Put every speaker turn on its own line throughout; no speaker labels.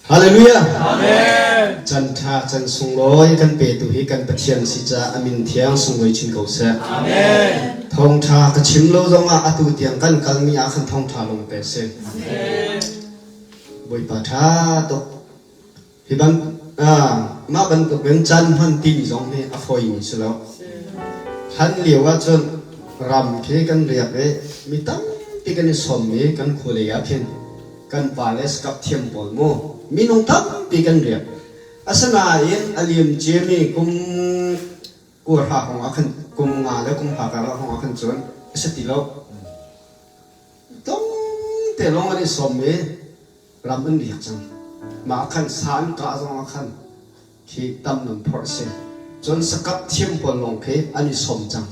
Hallelujah! Amen. Can ṭha, can sunglawi kan petu hi kan Pathian si caah a min thiang sunglawi chin ko seh. Amen. Thawngṭha ka chim lo zongah atu tiang kan kalmi ah khan thawngṭha lung pe si. Amen. Bawipa ṭha tuk. Hi ban mah bantuk in caan hman timi zong hi a fawimi si lo. Hlan lio ahcun ram khi kan riak i mi tampi kan i sawm i kan khua lei ah khin kan pale sakap thiam pawl mu minung tampi kan riak. Asinain a liam ciami kum kuahra hrawng ah khan kum nga le kum hra karlak hrawng ah khan cun a si ti lo. Tlawmte lawng an i sawm i ram an riak cang. Mah khan sa an kah zong ah khan khi tam nan phorh si. Cun sakap thiam pawl lawng khi an i sawm cang.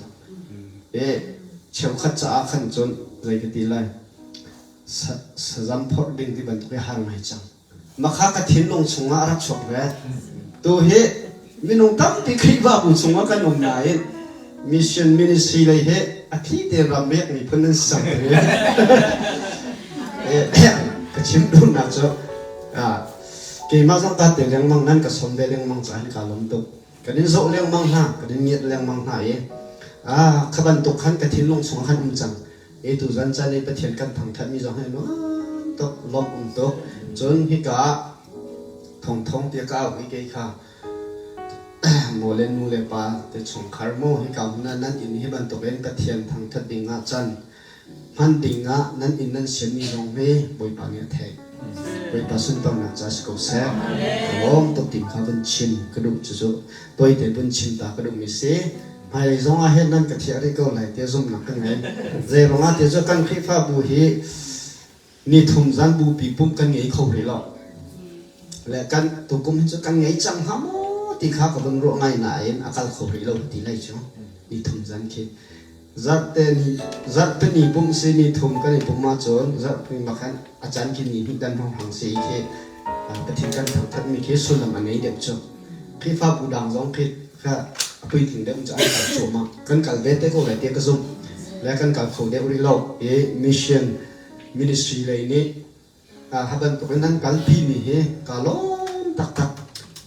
E cheukhat caah khan cun zei ka ti lai sazam phorh ding ti bantuk hi har ngai cang. Makha ka thinlung chungah a rak chuak ve. Tu hi minung tampi Khrihfabu chungah kan um nain mission ministry lei hi a thli tein ram riak miphun nan si cang Ka chim duhnak cu keimah zong kaa tel lengmang nan ka sawm ve lengmang caah hin kaa lawm tuk. Kan in zoh lengmang hna, kan in ngiat lengmang hna i kha bantuk khan ka thinlung chungah khan um cang. E tuzan caan i Pathian kan thangṭhatmi zong hi nuam tuk, lawmh um tuk. Cun hika ah thongthong tiah ka auh i kei kha maw le nu le pa te chungkhar maw hika hmun ah nan inn hi bantukin Pathian thangṭhat ding ah can hman ding ah nan inn nan sianmi zong hi Bawipa nih a theih. Bawipa sunparnak ca si ko seh. Ka lawm tuk ti kha vun chim ka duh cucu tawite vun chim ta ka duhmi si. Hmailei zong ah hin nan ka thiah rih ko lai tiah zumhnak ka ngei. Zei ruangah ti cu kan Khrihfabu hi ni thum zan bupi pumh kan ngei kho rih lo. Le kan tukum hi cu kan ngei cang hnga maw ti kha ka vun ruah ngai nain a kal kho rih lo ti lei cu ni thum zan khi. Zarhte ni zarhte ni pumh si ni thum kan i pumh ahcun zarhpi makhan a can khi ni hnih dan hrawng hang si i khi Pathian kan thangthatmi khi sullam a ngei deuh cu. Khrihfabu dang zong khi kha a puitling deuh cu an kal cuahmah. Kan kal ve te ko lai tiah ka zumh. Le kan kal kho deuh rih lo i mission ministry lei nih ha bantuk in an kalpi mi hi kaa lawm taktak.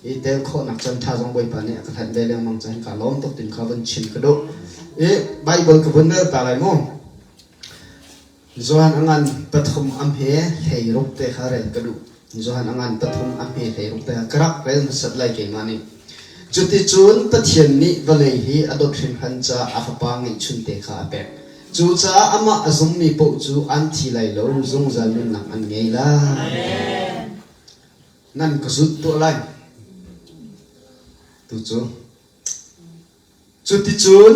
I tel khawhnak caan ṭha zong Bawipa nih a ka hlanh ve lengmang caah kaa lawm tuk tin kha vun chim ka duh. I Bible ka vun rel ta lai mu. Johan a ngan pathum a hme 16 te kha rel ka duh. Johan a ngan pathum a hme 16 te kha ka rak rel hmasat lai keimah nih. Cuticun Pathian nih vawlei hi a dawt hringhran caah a Fapa ngeihchunte kha a pek. Cucaah amah a zummi paoh cu an thi lai lo, zungzal nunnak an ngei lai. Nan ka zulh tuah lai. Tu cu Cuticun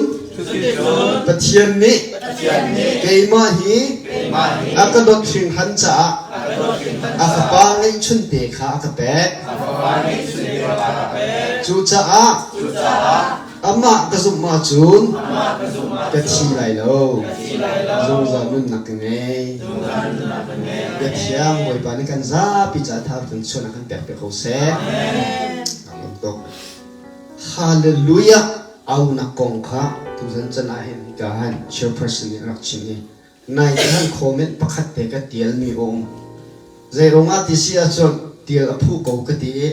Pathian nih keimah hi a ka dawt hringhran caah a Fapa ngeihchunte kha a ka pek. Cucaah amah ka zumh ahcun ka thi lai lo, zungzal nunnak ka ngei. Biathiang Bawipa nih kan zapi caah tha chuan a kan pek piak ko seh. Aa lawm tuk. Hallelujah aunak kong kha tuzan can ah hin hika han chairperson nih a rak chim i nai te han comment pakhat te ka tialmi a um. Zeiruang ah ti si ahcun tial a phu ko ka ti i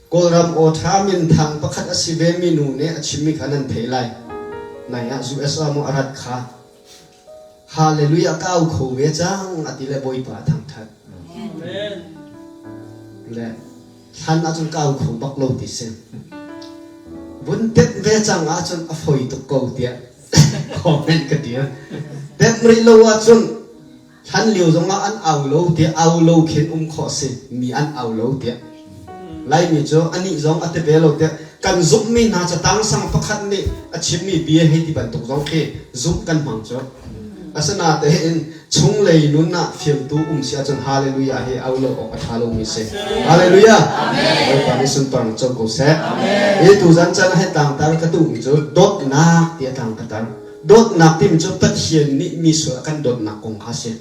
Kawlram aw ṭha minthang pakhat a si vemi nu nih a chimmi kha nan theih lai. Nai ah US ah maw a rat kha Hallelujah ka au kho ve cang a ti le Bawipa a thangṭhat. Le hlan ahcun ka au kho bak lo ti si. Vun tep ve cang ahcun a foi tuk ko tiah comment ka tial. Tep rih lo ahcun hlan lio zongah an au lo tiah au lo khin um khawh si mi an au lo tiah Laimi cu anih zong a ti ve lo tiah kan zumhmi hna catang sang pakhat nih a chimmi bia hei ti bantuk zong khi zumh kan hmang cu. Asinain chunglei nun ah fiamtu um si ahcun hallelujah hi au lo awk a ṭha lomi si. Hallelujah. Bawipa nih sunparnak co ko seh. Hi tuzan caan ah hi tlangtar ka duhmi cu dawtnak ti a tlang ka tar. Dawtnak timi cu Pathian nih mi sual a kan dawtnak kong kha a si.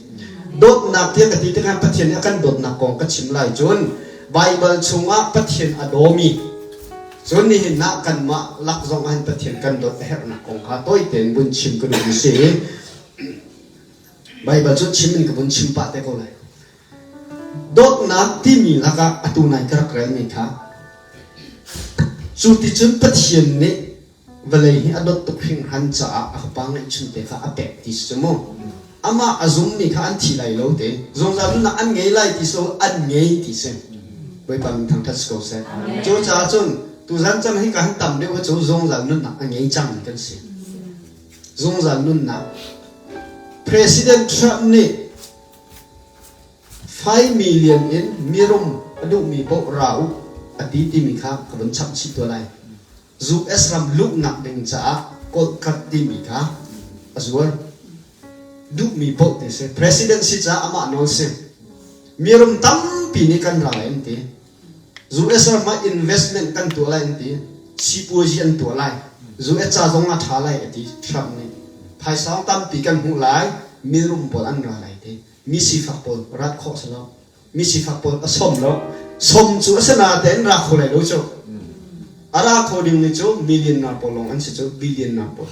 Dawtnak tiah ka ti tikah Pathian nih a kan dawtnak kong ka chim lai cun Baibal chungah Pathian a dawmi cun nihin ah kanmah lak zong ah hin Pathian kan dawt a herhnak kong kha tawi tein vun chim ka duh si. Baibal cu chim in ka vun chim pah te ko lai. Dawtnak timi lakah atu nai ka rak relmi kha cu ticun Pathian nih vawlei hi a dawt tuk hringhran caah a fapa ngeihchunte kha a pek ti si cu mu. Amah a zummi kha an thi lai lo te, zungzal nunnak an ngei lai ti so an ngei ti si. Bawipa min thangṭhat si ko seh. Cucaah cun tuzan cang hi ka han tam deuh cu zungzal nunnak a ngei cangmi kan si. Zungzal nunnak. President Trump nih 5 million in mirum a duhmi paoh ra u a ti timi kha ka vun chap chih tuah lai. US ram luhnak ding caah kawlhkhat timi kha a zuar. Duhmi paoh ti si. President si caah amah nawl si. Mirum tampi nih kan ra lai an ti. US ram ah investment kan tuah lai an ti. Sipuazi an tuah lai. US ca zong a ṭha lai a ti Trump nih. Phaisa tampi kan hmuh lai. Mirum pawl an ra lai ti. Mi sifak pawl rat khawh si lo. Mi sifak pawl a som lo. Som cu a si natein ra kho lai lo cu. A ra kho ding ni cu millionaire pawl lawng an si cu, billionaire pawl.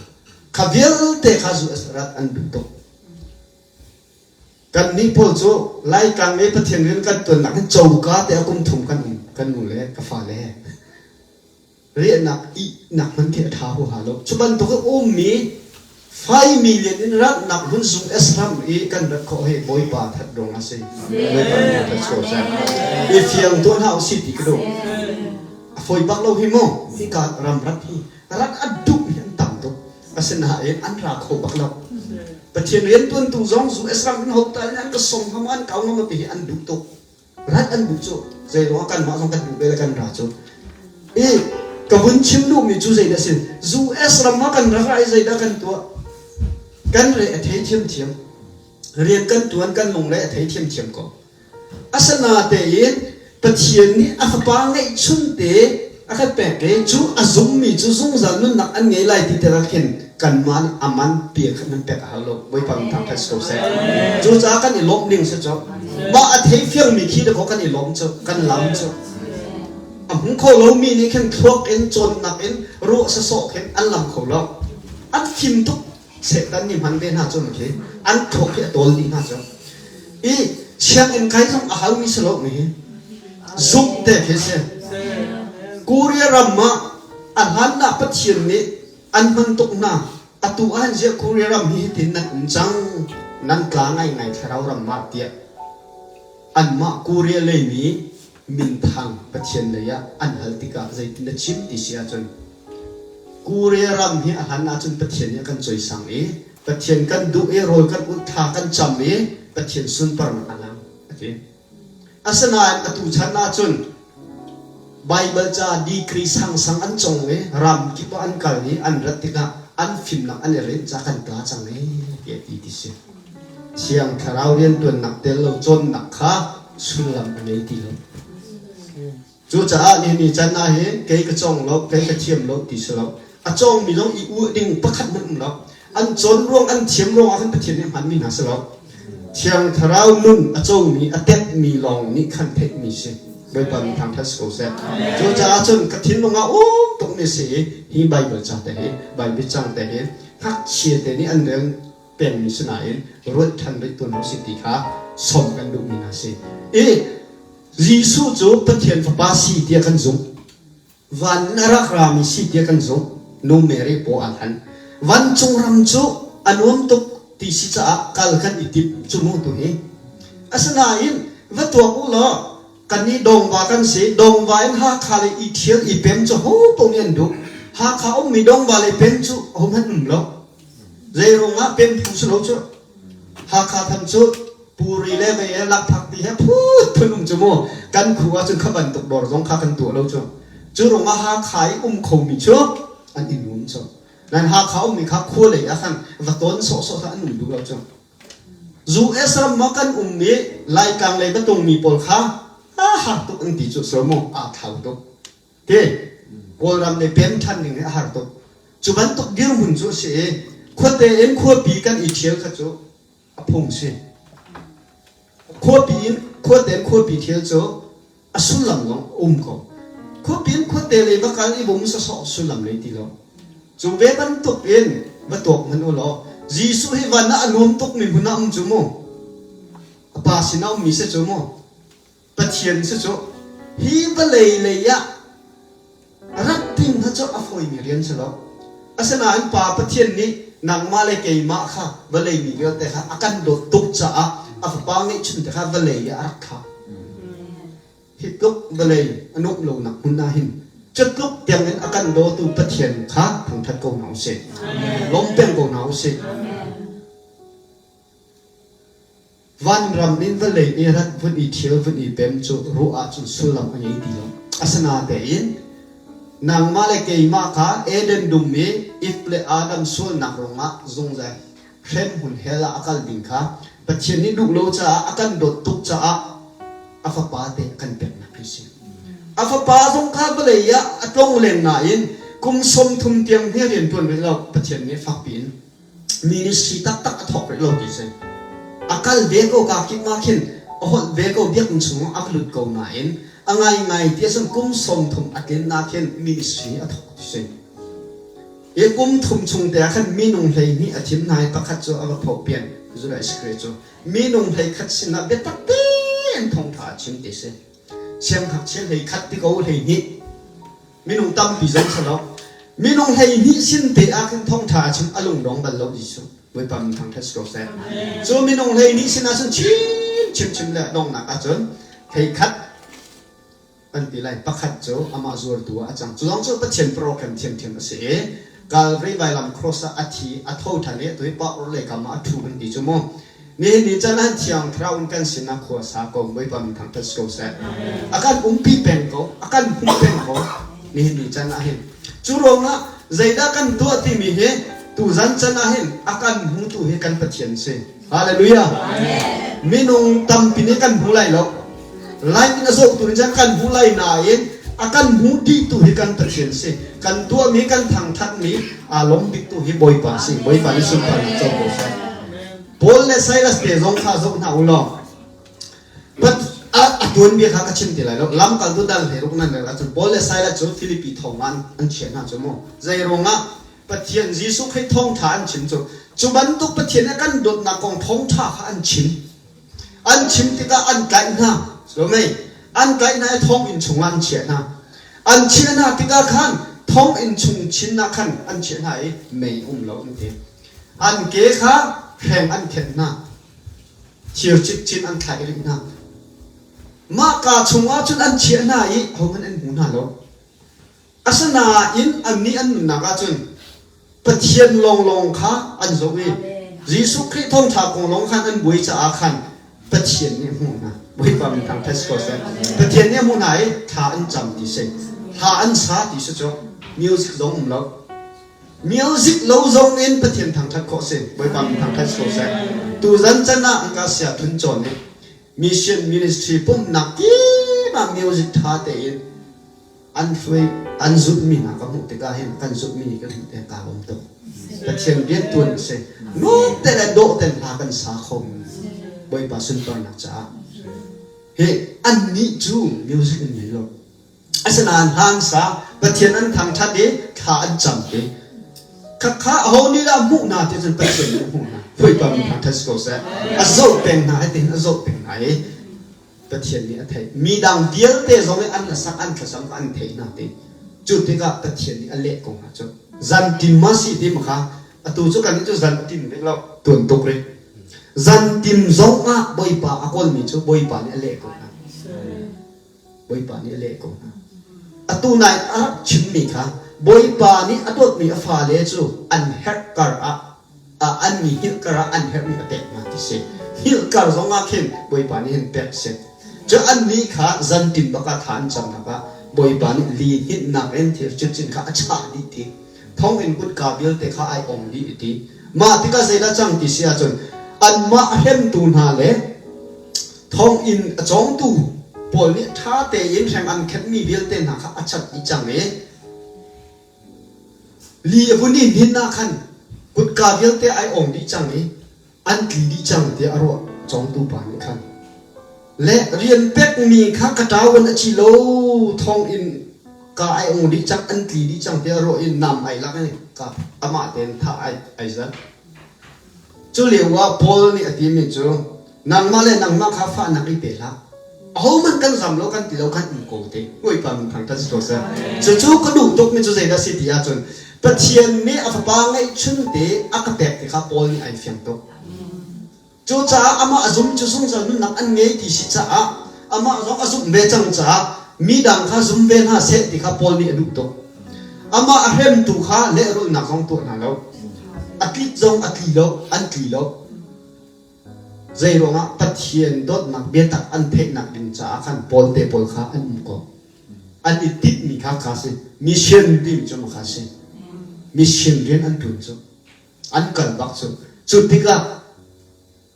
Kha vialte kha US rat an duh tuk. Kan nih pawl cu Laitlang i Pathian rian kan tuannak hin coka te a kum thum kan um kan nu le ka fale he. Riahnak ihnak hmanh khi a ṭha huaha lo. Cu bantuk a ummi 5 million in ratnak hmun US ram i kan rat khawh hi Bawipa that ruang a si. Bawipa nih that ko seh. I fiang tuah hna usih ti ka duh. A fawi bak lo hi mu. Hika ram rat hi rat a duh hi an tam tuk. Asinain an ra kho bak lo. Pathian riantuantu zong US ram in ho tal in an ka som ngam an kau ngam ti hi an duh tuk. Rat an duh cu zeiruang kanmah zong kan duh ve le kan ra cu. I ka vun chim duhmi cu zeidah si US ram ah kan rak ra i zeidah kan tuah? Kan re a thei thiamthiam. Rian kan tuan kan lungre a thei thiamthiam ko. Asinatein Pathian nih a Fapa ngeihchunte a kan pek i cu a zummi cu zungzal nunnak an ngei lai ti tikah khin kanmah nih a man pia kha nan pek a hau lo. Bawipa min thangṭhat si ko seh. Cucaah kan i lawmh ding si cu. Mah a thei fiangmi khi dakaw kan i lawm cu, kan lam cu. A hmu kho lomi nih khin thluak in cawnnak in ruah sasawh khin an lam kho lo. An fim tuk. Satan nih hman ve hna cu khi an thluak hi a tawl dih hna cu. I sianginn kai zong a haumi si lo mi hi. Zumh te khi si. Korea ram ah a hlan ah Pathian nih an hman tuk hna. Atu ah ziah Korea ram hi hitin nan um cang. Nan tla ngaingai thlarau ram ah tiah anmah Korea lei mi minthang Pathian lei ah an hal tikah zeitin na chim ti si ahcun Korea ram hi a hlan ahcun Pathian nih a kan cawisang i Pathian kan duh i rawl kan ulh thla kan cam i Pathian sunparnak a lang a ti. Asinain atu chan ahcun Baibal ca degree sangsang an cong i ram kip ah an kal i an rat tikah an fimnak an i rinh ca kan tla cang ee tiah ti ti si. Thiang Thlarau rianṭuannak tel lo cawnnak kha sullam a ngei ti lo. Cucaah nihin ni can ah hin kei ka cawng lo, kei ka thiam lo ti si lo. A cawngmi zong i uah ding pakhat hmanh um lo. An cawn ruang, an thiam ruang ah khan Pathian nih a hmanmi hna si lo. Thiang Thlarau nun a comi, a tepmi lawng nih khan theihmi si. Bawipa min thangṭhat si ko seh. Cucaah cun ka thinlung ah um tukmi si i hi Baibal ca te hi, Baibal cang te hi ngakchia te nih an rel pengmi si nain ruat ṭhan rih tuan hau si ti kha sawm kan duhmi hna si. I Jesuh cu Pathian Fapa si tiah kan zumh. Van in a rak rami si tiah kan zumh. Nu Mary paw an han. Vancung ram cu a nuam tuk ti si caah kal kan i timh cu mu tu hi. Asinain va tuak u law kan i dongva kan si. Dongva in Hakha le i thial i pem cu ho paoh nih an duh. Hakha ummi dongva le pem cu hohmanh um lo. Zeiruangah pem phu si lo cu. Hakha tham cu Puri le mei he lakphak ti he phut phun um cu mu kan khu ahcun kha bantuk dawr zong kha kan tuah lo cu. Cu ruangah Hakha i um khomi cu an i nuam cu. Nan Hakha ummi kha khua lei ah khan va tawn sawhsawh kha an um duh lo cu. US ram ma kan um i Laitlang lei va tungmi pawl kha a har tuk an ti cu so mu aa thlau tuk. Te Kawlram le pem ṭhan ning hi a har tuk. Cu bantuk dirhmun cu a si i khuate in khuapi kan i ṭhial kha cu a phung si. Khuapi in khuate in khuapi ṭhial cu a sullam zong a um ko. Khuapi in khuate lei va kal i va um sawsawh sullam nei ti lo. Cu ve bantuk in va tuak hmanh u law Jesuh hi van ah a nuam tukmi hmun ah um cu mu. A pa sinah ummi si cu mu. Pathian si cu hi vawlei lei ah rat ding kha cu a fawimi rian si lo. Asinain Pa Pathian nih nangmah le keimah kha vawlei mi vialte kha a kan dawt tuk caah a Fapa ngeihchun te kha vawlei ah a rak thlah. Hi tluk vawlei a nuamh lonak hmun ah hin cu tluk tiangin a kan dawtu Pathian kha thangṭhat ko hna usih. Lawm peng ko hna usih. Vanram in vawlei i rat vun i ṭhial vun i pem cu ruah ahcun sullam a ngei ti lo. Asinatein nangmah le keimah kha Eden dum i Eve le Adam sualnak ruangah zungzal hremhmun hell ah a kal ding kha Pathian nih duh lo caah a kan dawt tuk caah a fapa te a kan peknak hi si. A fapa zong kha vawlei ah a tlong leng nain kum 30 tiang hi rian ṭuan rih lo Pathian nih fakpi in ministry taktak a thawk rih lo ti si. A kal ve ko ka kip ma khin a holh ve ko biakinn chung a va lut ko nain a ngaingai ti ahcun kum 30 a tlin na khin ministry a thawk ti si. I kum thum chung te ah khan minung 12 a thim hna i pakhat cu a va phoh pian Judah Iscariot cu minung 11 sinah biatak tein thawngṭha a chim ti si. Siangngakchia 11 ti ko 12 minung tampi zong si lo minung 12 sin te ah khin thawngṭha a chim a lungdong bal lo Jesuh Bawipa min thangṭhat si ko seh. Cu minung 12 sin ah cun chim chim chim le donghnak ahcun 11 an ti lai pakhat cu amah zuartu ah a cang cu zong cu Pathian program thiamthiam a si i Calvary vailam cross ah a thi a tho ṭhan i atu hi pa orhlei kam ah a ṭhu kan ti cu mu nihin ni caan ah thiang thlarau in kan sinah khua sa ko Bawipa min thangṭhat si ko seh a kan umpi peng ko a kan hum peng ko nihin ni caan ah hin cu ruangah zeidah kan tuah timi hi tuzan chan ah hin a kan hmutu hi kan Pathian si Hallelujah minung tampi nih kan hmu lai lo Lai in a zohtu nih cun kan hmu lai nain a kan hmu dihtu hi kan Pathian si. Kan tuahmi kan thangthatmi aa lawm biktu hi Bawipa si. Bawipa nih sunparnak co ko seh. Paul le Silas te zong kha zoh hna u law But a tuanbia kha ka chim ti lai lo. Lamkaltu dal he ruk nan rel ahcun Paul le Silas cu Filipi thong ah an chiah hna cu mu. Zei ruangah Pathian Jesuh Khrih thawngṭha an chim cu cu bantuk Pathian a kan dawtnak kong thawngṭha kha an chim. An chim tikah an tlaih hna. Mei an tlaih hna i thonginn chungah an chiah hna. An chiah hna tikah khan thonginn chung chin ah khan an chiah hna i mei um lo an ti. An ke kha hreng an khenh hna. Thir cikcin an thlaih rih hna. Mah kaa chungah cun an chiah hna i ahohmanh an hmu hna lo. Asinain annih an nunnak ahcun Pathian lawnglawng kha an zoh i Jesuh Khrih thawngṭha kong lawng khan an buai caah khan Pathian nih a hmuh hna. Bawipa min thangṭhat si ko seh. Pathian nih a hmuh hna i thla an cam ti si. Hla an sa ti si cu music zong um lo. Music lo zong in Pathian thangṭhat khawh si. Bawipa min thangṭhat si ko seh. Tuzan can ah ka sia thun cawn i mission ministry pumhnak kip ah music ṭha tein an hruai an zumhmi hna ka hmuh tikah hin kan zumhmi nih kan hmuh te kaa lawm tuk Pathian rian tuan a si nuam te le dawh ten hla kan sa kho Bawipa sunparnak caah hi annih cu music an ngei lo asinain hla an sa Pathian an thangthat i thla an cam ti khakha aho nih dah hmuh hna ti cun Pathian nih a hmuh hna Bawipa min thangthat si ko seh a zoh peng hna hitin a zoh peng hna i Pathian nih a theih. Mi dang vialte zong nih an hlasak an thlacam kha an theih hna ti. Cu tikah Pathian nih a leh ko hna cu. Zantim ma si ti ma kha atu cu kan cu zan tim rih lo tuan tuk rih. Zantim zong ah Bawipa a kawlmi cu Bawipa nih a leh ko hna. Bawipa nih a leh ko hna. Atu nai a rak chimmi kha Bawipa nih a dawtmi a fale cu an herh kar ah an mi hngilh kar ah an herhmi a pek hna ti si. Hngilh kar zong ah khin Bawipa nih hin pek si. Cu annih kha zantin bak ah thla an camnak ah Bawipa nih li hninhnak in thil cikcin kha a chah dih ti. Thonginn kutka vialte kha ai ong dih ti. Mah tikah zeidah cang ti si ahcun anmah a hremtu hna le thonginn a cawngtu pawl nih ṭha tein hreng an khenhmi vialte hna kha a chat dih cang i Li a vun i hnin ah khan kutka vialte ai ong dih cang i an tli dih cang tiah a ruah cawngtu pa nih khan. Le rian pekmi kha ka ṭawan a ci lo thawngin ka ai ong dih cang an tli dih cang tiah a ruah i nam ai lak i ka amah tein thah ai ai zat. Cu lio ah Paul nih a timi cu nangmah le nangmah kha fahnak i pe hlah. Ahohmanh kan zam lo kan ti lo khan um ko te. Bawipa min thangṭhat si ko seh. Cucu ka duh tukmi cu zeidah si ti ahcun Pathian nih a fapa ngeihchun te a ka pek ti kha Paul nih ai fiang tuk. Cucaah amah a zum cu zungzal nunnak an ngei ti si caah amah zong a zumh ve cang caah midang kha zum ve hna seh ti kha Paul nih a duh tuk. Amah a hremtu kha lehrulhnak zong tuah hna lo. A tlik zong a tli lo, an tli lo. Zeiruangah Pathian dawtnak biatak an theihnak ding caah khan Paul te pawl kha an um ko. An i tinhmi kha kha si. Mission timi cu kha si. Mission rian an ṭuan cu. An kal bak cu. Cu tikah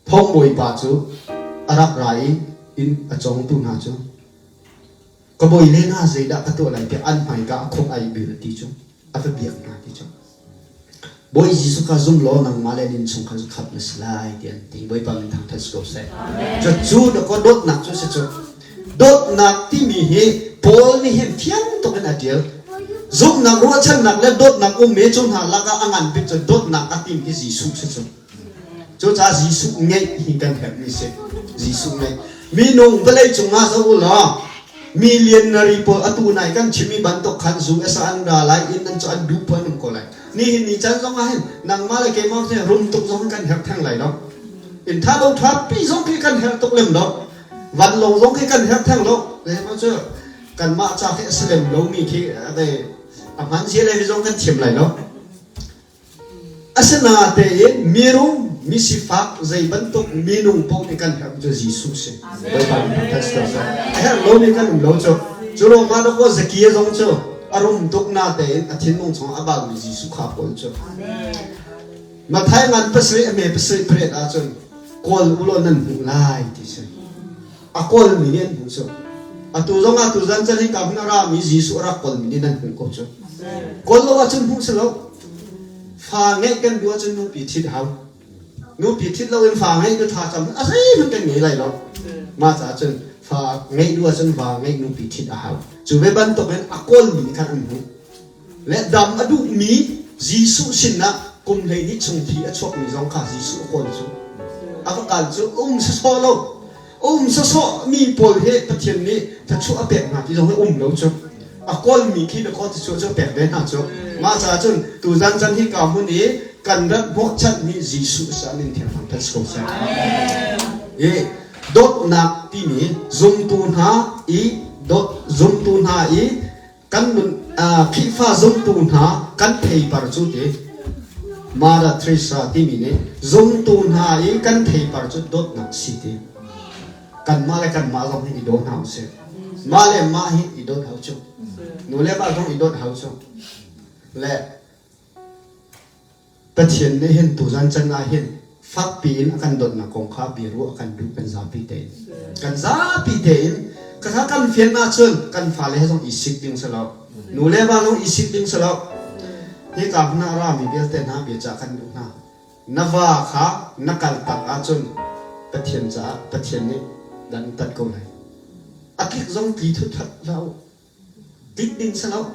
thawngbawi pa cu a rak ra i inn a cawngtu hna cu ka bawi le hna zeidah ka tuah lai tiah an hmaika a khuk ai bil ti cu a va biak hna ti cu. Bawi Jesuh kha zum law nangmah le innchungkhar cu khamh na si lai ti an ti. Bawipa min thangṭhat si ko seh. Cucu dakaw dawtnak cu si cu. Dawtnak timi hi Paul nih hin fiang tuk in a ṭial. Zumhnak, ruahchannak le dawtnak um i cu hna lakah a ngan bik cu dawtnak a tim hi Jesuh si cu. Cucaah Jesuh ngeih hi kan herhmi si. Jesuh ngeih. Minung vawlei cungah zoh u law millionary pawl atu nai kan chimmi bantuk khan US ah an ra lai inn an cu an duh an um ko lai. Nihin ni caan zong ah hin nangmah le keimah hi rum tuk zong kan herh theng lai lo. Inn tha lo tha pi zong khi kan herh tuk lem lo. Vanlawng zong khi kan herh theng lo. Zeimaw cu kanmah ca khi a si lem lomi khi a hman sia le zong kan thiam lai lo. Asinatein mirum, misifak, zei bantuk minung paoh nih kan herh cu Jesuh si. Bawipa nih thangṭhat si ko seh. A herh lomi kan um lo cu. Cu ruangah dawkaw Zakia zong cu a rum tuk natein a thinlung chungah a baumi Jesuh kha kawl cu. Matthai ngan pasarih a hme pasarih pariat ahcun kawl u law nan hmuh lai ti si. A kawlmi nih an hmuh cu. Atu zong ah tuzan can hika hmun a rami Jesuh a rak kawlmi nih nan hmuh ko cu. Kawl lo ahcun hmuh si lo. Fa ngeih kan duh ahcun nupi ṭhit hau. Nupi ṭhit loin fa ngeih cu tha cam a zeihmanh kan ngei lai lo. Mah caah cun fa ngeih duh ahcun va ngeih nupi ṭhit a hau. Cu ve bantukin a kawlmi nih khan an hmuh. Le dam a duhmi Jesuh sinah kum 12 chung thi a chuakmi zong kha Jesuh a kawl cu. A va kal cu um sawsawh lo. Um sawsawh mi pawl hi Pathian nih thluachuah a pek hna ti zong hi um lo cu. A kawlmi khi dakaw thluachuah cu a pek ve hna cu. Mah caah cun tuzan chan hi ka hmun i kan rat hnawhchanhmi Jesuh sa min thiang thangṭhat si ko seh. I dawtnak timi zumtu hna i dawt zumtu hna i kan nun Khrihfa zumtu hna kan theipar cu ti Mother Teresa timi nih zumtu hna i kan theipar cu dawtnak si ti kanmah le kanmah zong hi i daw hna usih mah le mah hi i dawt hau cu nu le va zong i dawt hau cu le Pathian nih hin tuzan can ah hin fakpi in a kan dawtnak kong kha biaruah a kan duh kan zapi tein. Kan zapi tein kha kan fian ahcun kan fale he zong i sik ding si lo. Nu le va zong i sik ding si lo. Hika hmun ah rami vialte hna biacah kan duh hna. Na va kha na kal tak ahcun Pathian caah Pathian nih dan tat ko lai. A tlik zong tli thut hlah u. Tlik ding si lo.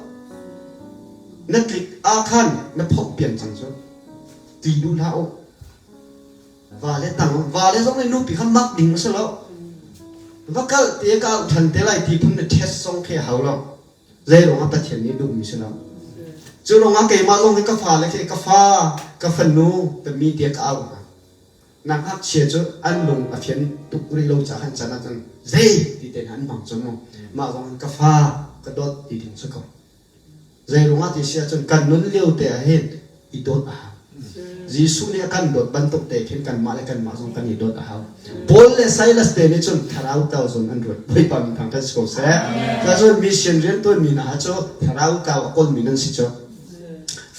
Na tlik ah khan na phomh pian cang cu. Ti duh hlah u. Va le tang va le zong nih nupi kha mak ding a si lo. Va kal te ka auh ṭhan te lai ti phun na test zong khi a hau lo. Zei ruangah Pathian nih duhmi si lo. Cu ruangah keimah zong hi ka fale khi ka fa, ka fanu, ka mi tiah ka auh hna. Na ngakchia cu an lung a fian tuk rih lo caah khan can ahcun zei ti te hna an hmang cu mu. Mah zong in ka fa ka dawt ti ding si ko. Zei ruangah ti si ahcun kan nun lio te ah hin i dawt a hau. Jesuh nih a kan dawt bantuk te khin kanmah le kanmah zong kan i dawt a hau. Paul le Silas te nih cun thlarau kau zong an ruat. Bawipa min thangṭhat si ko seh. Cun mission rianṭuanmi hna cu thlarau kau a kawlmi nan si cu.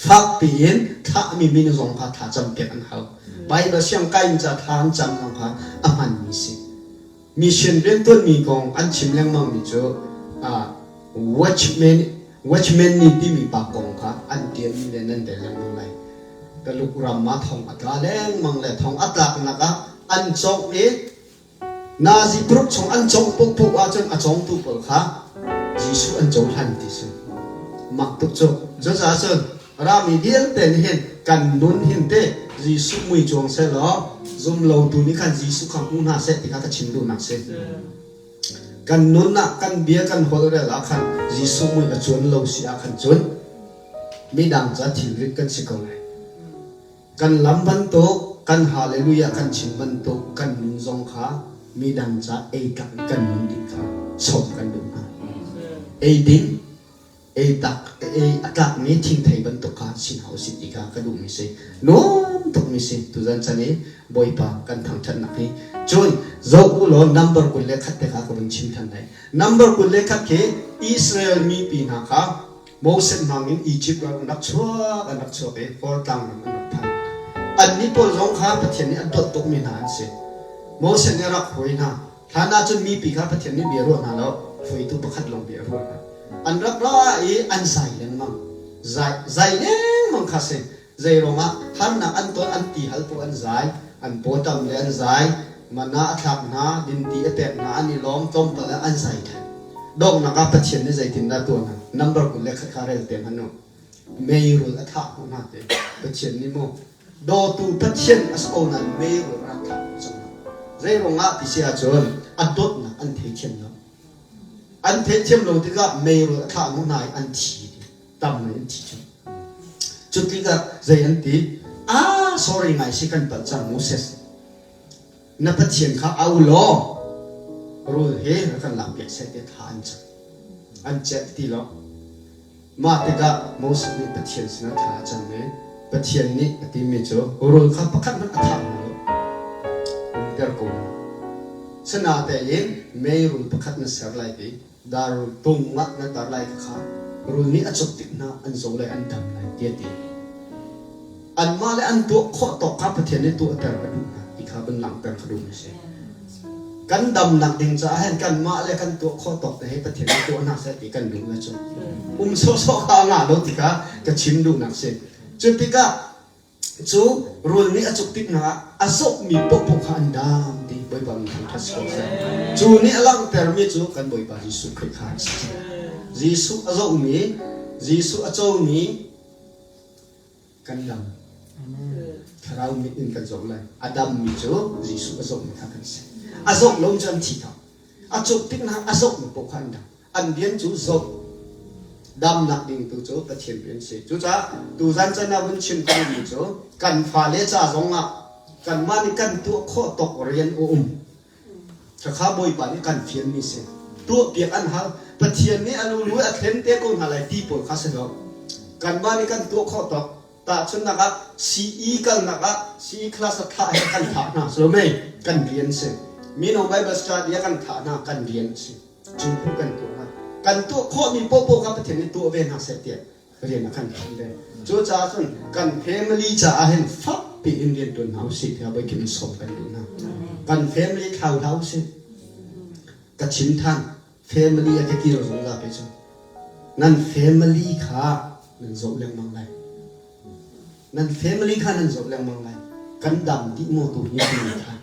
Fak piin thlahmi minung zong kha thla campiak an hau. Bible siang kaimi ca thla an cam zong kha a hmanmi si. Mission riantuanmi kong an chim lengmangmi cu watchman watchman nih timi pa kong kha an tialmi le nan rel lengmang lai. Taluk ram ah thong a tla lengmang le thong a tlaknak ah an cawngh i Nazi paruk chung an cawngh paohpaoh ahcun a cawngtu pawl kha Jesuh an cohlan ti si. Mak tuk cu. Cucaah cun rami vialte nih hin kan nun hin te Jesuh mui cuang seh law zum lotu nih khan Jesuh kha hmu hna seh ti kha ka chim duhnak si. Kan nun ah kan bia kan holhrel ah khan Jesuh mui a cuan lo si ah khan cun midang ca thilrit kan si ko lai. Kan lam bantuk, kan hallelujah kan chim bantuk kan nun zong kha midang ca ei tlak in kan nun ding kha sawm kan duh hna. Ei ding, ei tak, ei a tlakmi thingthei bantuk kha si hna usih ti kha ka duhmi si. Nuam tukmi si tuzan chan i Bawipa kan thangṭhatnak hi. Cun zoh u law number 21 te kha ka vun chim than lai. Number 21 khi Israel mipi hna kha Moses hmangin Egypt ram an rak chuak, an rak chuak i Hor tlang ram an rak phan. Annih pawl zong kha Pathian nih a dawt tukmi hna an si. Moses nih a rak hruai hna. Hlan ahcun mipi kha Pathian nih bia ruah hna lo, hruaitu pakhat lawng bia a ruah hna. An rak ra i an zai lengmang. Zai, zai lengmang kha si. Zei ruangah harnak an ton, an ti hal paoh an zai, an pawṭam le an zai, mana a thlak hna, dinti a pek hna, an i lawm, tlawmpal ah an zai ṭhan. Donghnak ah Pathian nih zeitindah tuah hna? Number 21 kha rel te hmanh u. Meirul a thah hnawh hna te. Pathian nih maw dawtu Pathian a si ko nain meirul a rak thah hnawh cang hna. Zei ruangah ti si ahcun a dawtnak an theithiam lo. An theithiam lo tikah meirul a thah hnawh hna i an thi. Tam in an thi cu. Cu tikah zei an ti? Ah, sorry ngai si kan palh cang Moses. Na Pathian kha au law rul he rak kan lakpiak seh tiah thla an cam. An celh ti lo. Mah tikah Moses nih Pathian sinah thla a cam i Pathian nih a timi cu rul kha pakhat hmanh a thah hna lo. Umter ko hna. Sinatein meirul pakhat na ser lai ti dar tung ah na tar lai kha rul nih a cuk tik hna an zo lai an dam lai ti a ti. Anmah le an tuah khawh tawk kha Pathian nih tuahter a duh hna ti kha vun langhter ka duh mi si. Kan damnak ding caah hin kanmah le kan tuah khawh tawk te hi Pathian nih tuah hna seh ti kan duh le cu. Um sawhsawh kha a ngah lo ti kha ka chim duhnak si. Cu tikah cu rul nih a cuk tik hna ah a zawhmi paohpaoh kha an dam ti Bawipa min thangṭhat si ko seh. Cu nih a langhtermi cu kan Bawipa Jesuh Khrih kha a si. Jesuh a zohmi, Jesuh a comi kan dam. Thlarau mit in kan zoh lai. A dammi cu Jesuh a zohmi kha kan si. A zoh lo cu an thi ko. A cuk tik hna a zohmi paoh kha an dam. An rian cu zoh. Damnak ding tu cu Pathian rian si. Cucaah tuzan can ah vun chim ka duhmi cu kan fale ca zong ah kanmah nih kan tuah khawh tawk rian a um. Khakha Bawipa nih kan fianmi si. Tuahpiak an hal. Pathian nih a lulu a thlen te ko hna lai ti pawl kha si lo. Kanmah nih kan tuah khawh tawk. Tahchunhnak ah CE kalnak ah CE class a thlah he kan thlah hna. So mei kan rian si. Mino Bible study ah kan thlah hna kan rian si. Cu phu kan tuah hna. Kan tuah khawhmi popo kha Pathian nih tuah ve hna seh tiah rian a kan khan ve. Cucaah cun kan family caah hin fak piin rian tuan hna usih tiah voi khin sawm kan duh hna. Kan family thlau hlah usih. Ka chim than family a ka kir zungzal pe cu. Nan family kha nan zoh lengmang lai. Nan family kha nan zoh lengmang lai. Kan dam dih maw tu hi timi kha.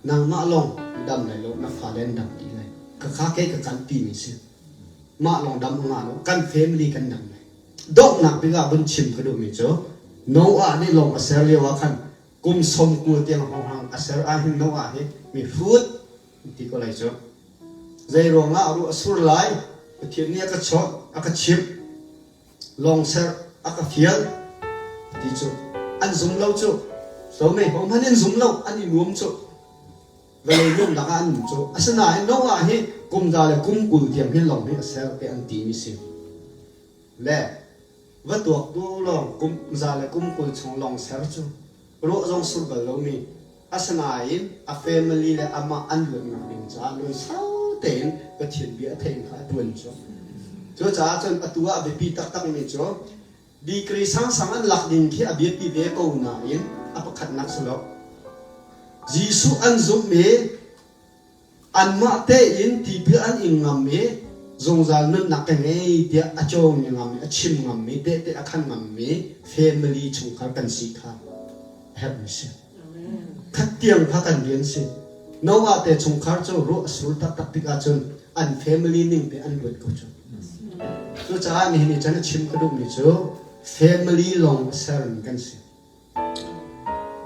Nangmah lawng dam lai lo, na fale an dam dih lai. Ka kha kei ka kalpi mi si. Mah lawng dam a ngah lo, kan family kan dam lai. Donghnak bik ah vun chim ka duhmi cu Noah nih lawng a ser lio ah khan kum 90 tiang hrawnghrang a ser ah hin Noah hi mi hrut ti ko lai cu. Zei ruangah ruah a sur lai, Pathian nih a ka chawnh, a ka chimh, lawng ser a ka fial ti cu an zum lo cu. So mei ho hmanh in zum lo, an i nuam cu. Vawlei nuamnak ah an um cu. Asinain Noah hi kum za le kum 20 tiang hin lawng hi a ser te an timi si. Le va tuak tu lawng kum za le kum 20 chung lawng ser cu ruah zong sur bal lomi asinain a family le amah an luatnak ding caah lungsau tein Pathian bia a theih kha a tuan cu. Cucaah cun atu ah a biapi taktakmi cu Degree sangsang an lak ding khi a biapi ve ko nain a pakhatnak si lo. Jesuh an zumh i anmah tein tipil an ing ngam i zungzal nunnak ka ngei tiah a cawng ngam i a chim ngammi tehte a khan ngammi family chungkhar kan si kha a herhmi si. Khat tiang kha kan rian si. Noah te chungkhar cu ruah a sur taktak tik ahcun an family ning te an luat ko cu. Cucaah nihin ni chan a chim ka duhmi cu family lawng a sermi kan si.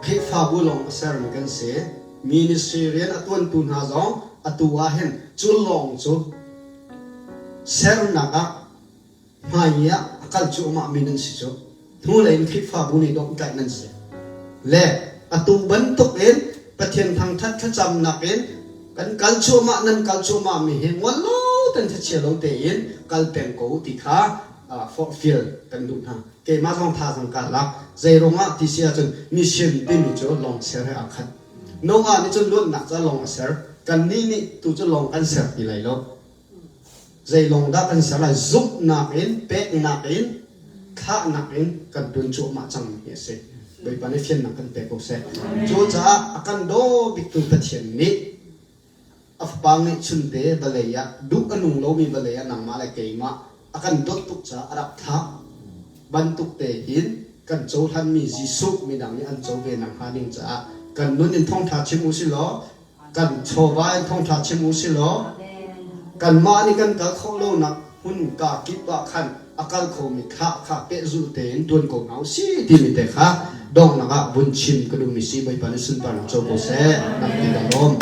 Khrihfabu lawng a sermi kan si. Ministry rian a tuantu hna zong Atu ah hin cu lawng cu sernak ah hmai ah a kal cuahmah mi nan si cu. Hnulei in Khrihfabu nih domhtlaih nan si. Le atu bantuk in Pathian thangthat thlacamnak in kan kal cuahmah nan kal cuahmah mi hi ngol lo ten thachia lo tein kal peng ko ti kha forhfial kan duh hna. Keimah zong thazaang ka lak. Zeiruangah ti si ahcun mission timi cu lawng ser he aa khat. Noah nih cun luatnak ca lawng a ser. Kannih nih tu cu lawng kan ser ti lai lo. Zeilawng dah kan ser lai? Zumhnak in, peknak in, thlahnak in kan ṭuan cuahmah cangmi hi a si. Bawipa nih fiannak kan pe ko seh. Cucaah a kan daw biktu Pathian nih a fapa ngeihchunte vawlei ah duh a nung lomi vawlei ah nangmah le keimah a kan dawt tuk caah a rak thlah bantuk te hin kan cohlanmi Jesuh midang nih an co ve nakhnga ding caah kan nun in thawngṭha chim u si law kan chawva in thawngṭha chim u si law kanmah nih kan kal khawh lonak hmun ka kip ah khan a kal khomi thlah kha pehzulh tein ṭuan ko hna u si timi te kha donghnak ah vun chim ka duhmi si. Bawipa nih sunparnak co ko seh. Nang ti ka lawm.